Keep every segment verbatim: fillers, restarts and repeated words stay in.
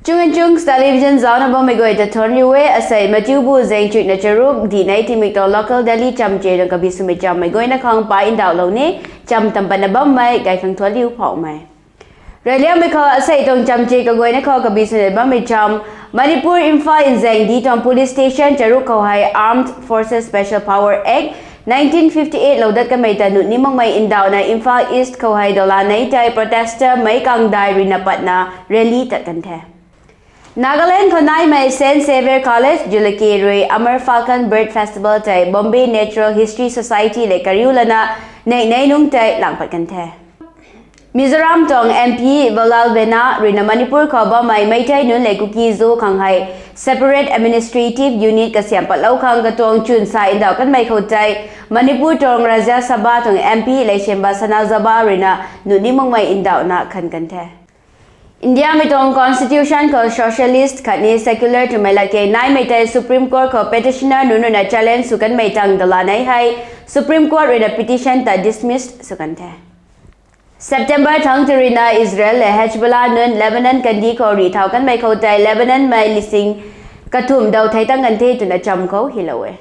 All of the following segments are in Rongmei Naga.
Chunginchungs Television zaucna bammei guay ta thuanc riu e. Asei Mathiubu zaeng chuihna charuk dih nei timik tuang local Delhi chamche tuang kabi swmei chammei guayna khang pa ndauhlou ni. Cham tam patna bammei gay khang thuanc riu phouhmei. Reyliangmei khou asei tuang chamche kaguayna khou kabi swna bammei cham. Manipur Imphal nzaeng di tuang police station charuk khou hei Armed Forces Special Power Act nineteen fifty eight lou dat kamei ta nuh ni makmei ndauhna Imphal East khou hei dola nei tei protester meic kangdai ruina patna rally tat kan the. Nagaland khou naimei Saint Xavier College, Jalukie rui Amur Falcon Bird Festival tei Bombay Natural History Society lev kariu lana neih nei nungc tei lang pat kan the. Mizoram tuang M P Valal Vena ruina Manipur khou bammei Meitei nunc lev Kuki-Zo khang hei separate administrative unit kasiam patlou khang katuang chwn sa ndauh kanmei khou tei Manipur tuang Rajya Sabha tuang M P Leishemba Sanajaoba ruina nuh ni makmei ndauhna khan kan the. Indiamei tuang constitution khou socialist khatni secular twmei lat key naimei tei Supreme Court khou petitioner nunc ruina challenge sw kanmei tang dola nei hei Supreme Court ruina petition ta dismiss sw kan the. September thangc tei ruina Israel lev Hezbollah nunc Lebanon kandih khou rih thau kanmei khou tei Lebanon mei lising kathumh dau thei tang kan the twna cham khou hylou e.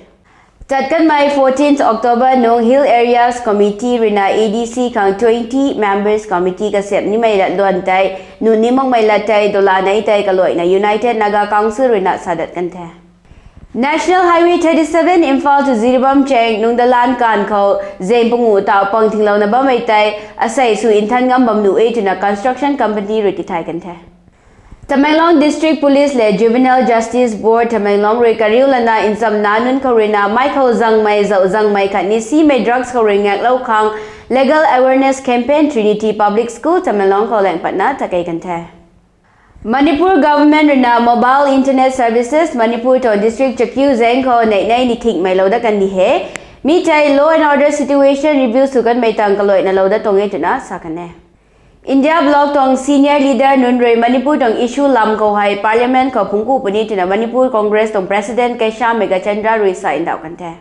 Tat kanmei fourteenth October nung Hill Areas Committee ruina A D C khang twenty members committee kasiam nimei lat luan tei nuh ni makmei lat tei dola nei tei kaluaina United Naga Council ruina sa dat kan the. National Highway thirty seven Imphal to Jiribam cheng nungdalan kanv khou zaeng panguh tauh pang thinglouna bammei tei asei sw nthan ngam bam nuh e twna construction company rui tithay kan the. Tamenglong District Police lev Juvenile Justice Board Tamenglong rui kariu lana nchamna nunc khou ruina mei khou zangmei, zauh zangmei khatni simei drugs khou rui ngaklou khang legal awareness campaign Trinity Public School Tamenglong khou lang patna takei kan the. Manipur government ruina mobile internet services Manipur tuang district chakiu zaeng khou neih nei ni thingmei lou dat kan di he. Mi tei law and order situation review sw kanmei tang kaluaina lou dat tuang e twna sa kan e. India bloc tuang senior leader nunc rui Manipur tuang issue lam khou hei parliament khou phungc ku puni twna Manipur Congress tuang president Keisham Meghachandra rui sa ndauh kan the.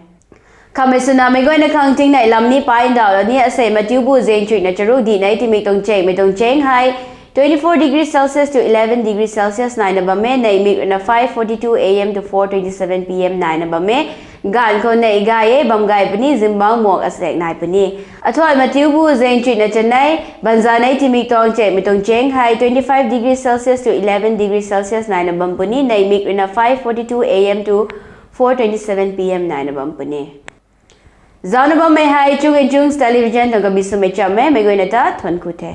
Khamei swna meic guayna khang tingnei lam ni pa ndauhlou ni. Asei Mathiubu zaeng chuihna charuk dih nei timik tuang chengmei tuang cheng hei twenty four degree Celsius to eleven degree Celsius naina bam e. Neih mik ruina five forty two A M to four twenty seven P M naina bam e. Ganv khou neih gay e, bam gay puni, zingbangc muak asaek nai puni. Athuai Mathiubu zaeng chuihna chanei banza nei timik tuang chengmei tuang cheng hei twenty five degree Celsius to eleven degree Celsius naina bam puni. Neih mik ruina five forty two A M to four twenty seven P M naina bam puni. Zaucna bammei hei Chunginchungs Television tuang kabi swmei cham e. Meic guayna ta thuanc ku the.